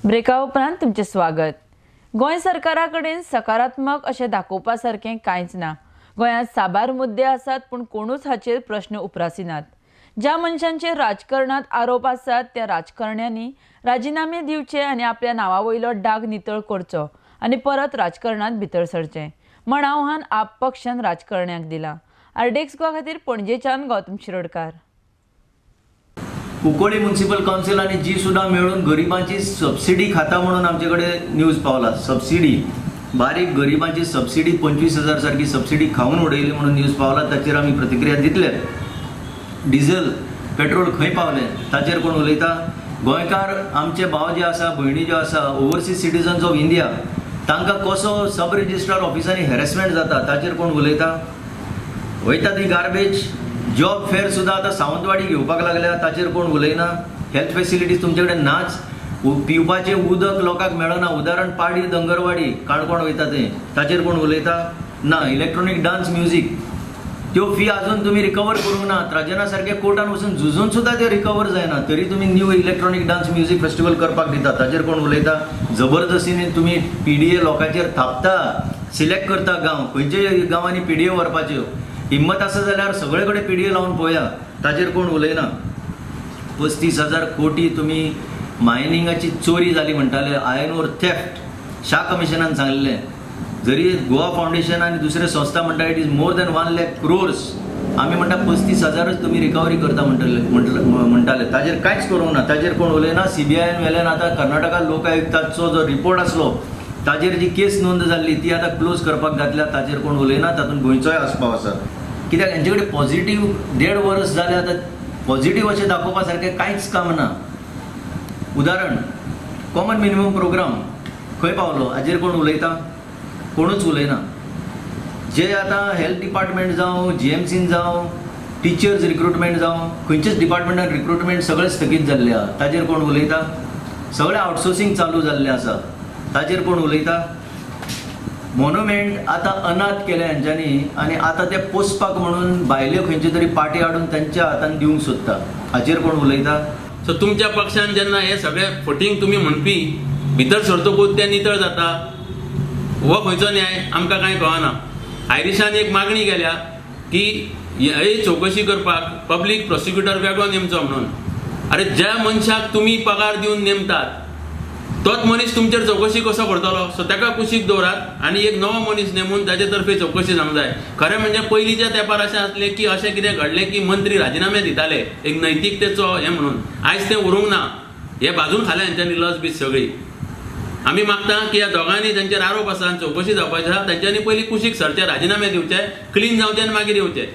ब्रेका उपरांत तुमचें स्वागत. गोंय सरकारा कडेन सकारात्मक अशें दाखोवपा सारकें कांयच ना. गोंयांत साबार मुद्दे आसात, पूण कोणूच हाचेर प्रश्न उप्रासिनात. ज्या मनशांचेर राजकारणांत आरोप आसात त्या राजकारण्यांनी राजिनामे दिवचे आनी आपल्या नांवा वयलो डाग नितळ करचो आनी परत राजकारणांत भितर सरचें म्हण आव्हान आप पक्षान राजकारण्यांक दिलां. आरडीएक्स गोवा खातीर पणजेच्यान गौतम शिरोडकार. कुंकळी म्युनिसिपल कावन्सिल आनी जी सुद्दां मेळून गरिबांची सबसिडी खाता म्हणून आमचे कडेन न्यूज पावला. सबसिडी बारीक गरिबांची सबसिडी 25,000 सारकी सबसिडी खावन उडयली म्हणून न्यूज पावला. ताचेर आमी प्रतिक्रिया दितले. डिझल पेट्रोल खंय पावलें ताचेर कोण उलयता? गोंयकार आमचे भाव जे आसा, भयणी ज्यो आसा, ओवरसीज सिटीजन्स ऑफ इंडिया, तांकां कसो सब रजिस्ट्रार ऑफिसांनी हॅरेसमेंट जाता ताचेर कोण उलयता? वयता ती गार्बेज जॉब फेअर सुद्दां आतां सावंतवाडी घेवपाक लागल्या ताचेर कोण उलयना. हेल्थ फेसिलिटीज तुमचे कडेन नाच. पिवपाचें उदक लोकांक मेळना. उदाहरण पाडी दंगरवाडी काणकोण वयता थंय, ताचेर कोण उलयता? ना. इलेक्ट्रॉनीक डान्स म्युजीक त्यो फी अजून तुमी रिकवर करूंक ना. त्राजना सारके कोर्टान वचून झुजून सुद्दां त्यो रिकवर जायना, तरी तुमी new electronic dance music festival करपाक दिता ताचेर कोण उलयता? जबरदस्तीने तुमी पीडीए लोकांचेर थापता, सिलेक्ट करता गांव, खंयचे गांवांनी पीडीए व्हरपाच्यो. हिम्मत आसा जाल्यार सगळे कडेन पीडीए लावन पळोवया, ताचेर कोण उलयना. 35,000 कोटी तुमी मायनिंगाची चोरी जाली म्हणटाले, आयर्न ओर थेफ्ट शाह कमिशनान सांगलें. जरी गोवा फावंडेशन आनी दुसरे संस्था म्हणटा it is more than 1 lakh crores, आमी म्हणटा 35,000 तुमी रिकवरी करता म्हणटाले, ताचेर कांयच करूंक ना, ताचेर कोण उलयना. सीबीआयन वेल्यान आतां कर्नाटका लोकायुक्ताचो जो रिपोर्ट आसलो ताचेर जी केस नोंद जाल्ली ती आतां क्लोज करपाक घातल्या, ताचेर कोण उलयना. तातूंत गोंयचोय आस्पाव आसा. कित्याक हेंचे कडेन पॉझिटीव 1.5 वर्स जालें आतां पॉझिटीव अशें दाखोवपा सारकें कांयच काम ना. उदाहरण कॉमन मिनिमम प्रोग्राम खंय पावलो हाजेर कोण उलयता? कोणूच उलयना. जे आतां हेल्थ डिपार्टमेंट जावं, जीएमसीन जावं, टिचर्स रिक्रुटमेंट जावं, खंयच्याच डिपार्टमेंटान रिक्रुटमेंट सगळें स्थगीत जाल्लें आसा ताचेर कोण उलयता? सगळें आउटसोर्सिंग चालू जाल्लें आसा ताचेर कोण उलयता? मोन्युमेंट आतां अनाथ केले हेंच्यांनी आनी आतां ते पोसपाक म्हणून भायल्यो खंयच्यो तरी पार्टी हाडून तांच्या हातान दिवंक सोदता, हाचेर कोण उलयता? सो तुमच्या पक्षान जेन्ना हे सगळे फटींग तुमी म्हणपी भितर सरतकूच ते नितळ जाता, हो खंयचो न्याय आमकां कांय कळना. आयरिशान एक मागणी केल्या की ही चवकशी करपाक पब्लीक प्रोसिक्युटर वेगळो नेमचो म्हणून. अरे ज्या मनशाक तुमी पगार दिवन नेमतात तोच मनीस तुमचेर चवकशी कसो करतलो? सो ताका कुशीक दवरात आनी एक नवो मनीस नेमून ताचे तर्फे चवकशी जावंक जाय. खरें म्हणजे पयलींच्या तेंपार अशें आसलें की अशें कितें घडलें की मंत्री राजिनामे दिताले एक नैतिकतेचो हें म्हणून. आयज तें उरूंक ना, हे बाजून खालें हेंच्यांनी लज बीज सगळी. आमी मागता की ह्या दोगांनी जांचेर आरोप आसा आनी चवकशी जावपाची आसा तांच्यांनी पयलीं कुशीक सरचे, राजिनामे दिवचे, क्लीन जावचे आनी मागीर येवचे.